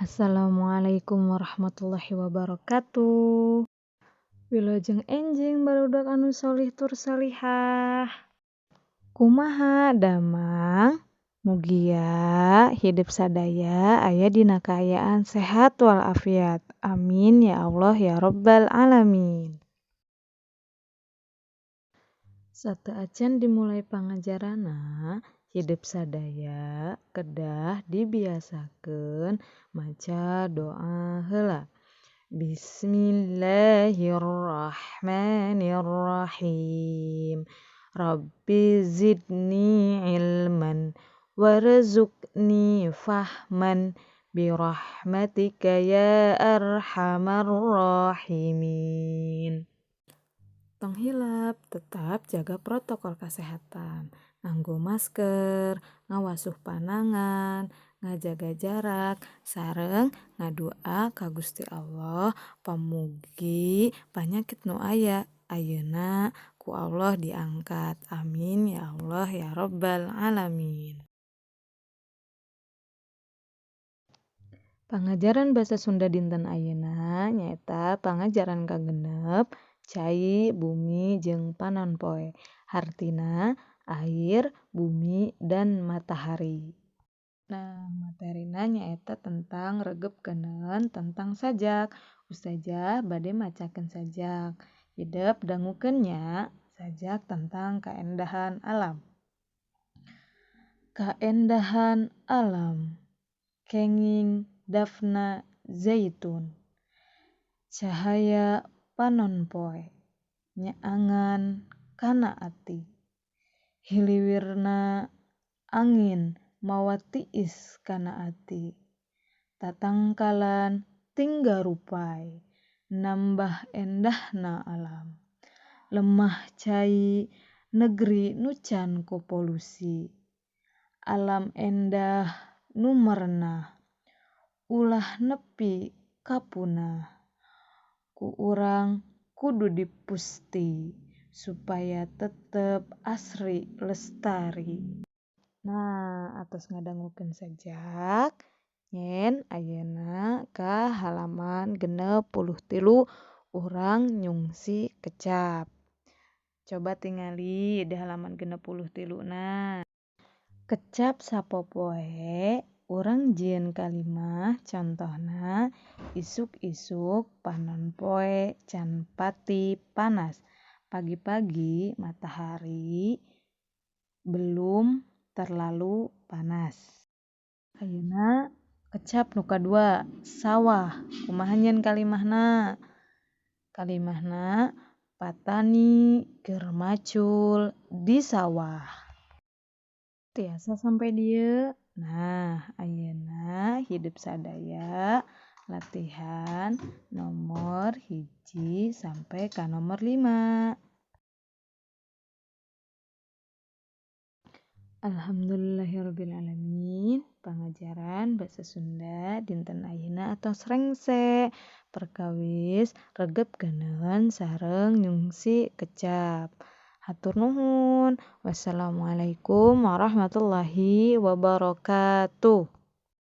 Assalamualaikum warahmatullahi wabarakatuh. Wilujeng enjing barudak anu sholih tur sholihah. Kumaha damang? Mugia hidup sadaya aya dina kaayaan sehat walafiat. Amin ya Allah ya Rabbal alamin. Sateuacan dimulai pangajaranna, hidup sadaya kedah dibiasakeun maca doa heula. Bismillahirrahmanirrahim. Rabbi zidni ilman warzuqni fahman birahmatika ya arhamar rahimin. Tong hilap, tetap jaga protokol kesehatan. Nganggo masker, ngawasuh panangan, ngajaga jarak, sareng ngadua ka Gusti Allah pamugi panyakit nu aya ayeuna ku Allah diangkat. Amin ya Allah ya Rabbal alamin. Pangajaran basa Sunda dinten ayeuna nyaeta pangajaran kagenep cai, bumi, jeung panon poe. Hartina air, bumi, dan matahari. Nah, materina nyaeta tentang regepkeuneun tentang sajak. Ustazah bade macakeun sajak. Hidep dangukeun nya sajak tentang kaendahan alam. Kaendahan alam kenging dafna zaitun. Cahaya panon poe nyaangan kana ati. Hiliwirna angin mawa tiis kana ati. Tatangkalan tinggal rupai nambah endahna alam. Lemah cai negeri nu can ku polusi. Alam endah nu merenah ulah nepi ka punah. Ku urang kudu dipusti supaya tetep asri lestari. Nah, atos ngadangukeun sajak nyen ayeuna ka halaman 63 urang nyungsi kecap. Coba tingali di halaman 63 na. Kecap sapopoe urang jieun kalimah contohna isuk-isuk panon poe can pati panas. Pagi-pagi matahari belum terlalu panas. Ayeuna kecap nu kadua sawah. Kumaha nyieun kalimahna? Kalimahna patani keur macul di sawah. Tiasa sampai dieu. Nah, ayeuna hidup sadaya latihan nomor 1 sampai ka nomor 5. Alhamdulillahirabbil alamin. Pangajaran basa Sunda dinten ayeuna atos rengse perkawis regepkeuneun sareng nyungsi kecap. Hatur nuhun. Wassalamualaikum warahmatullahi wabarakatuh.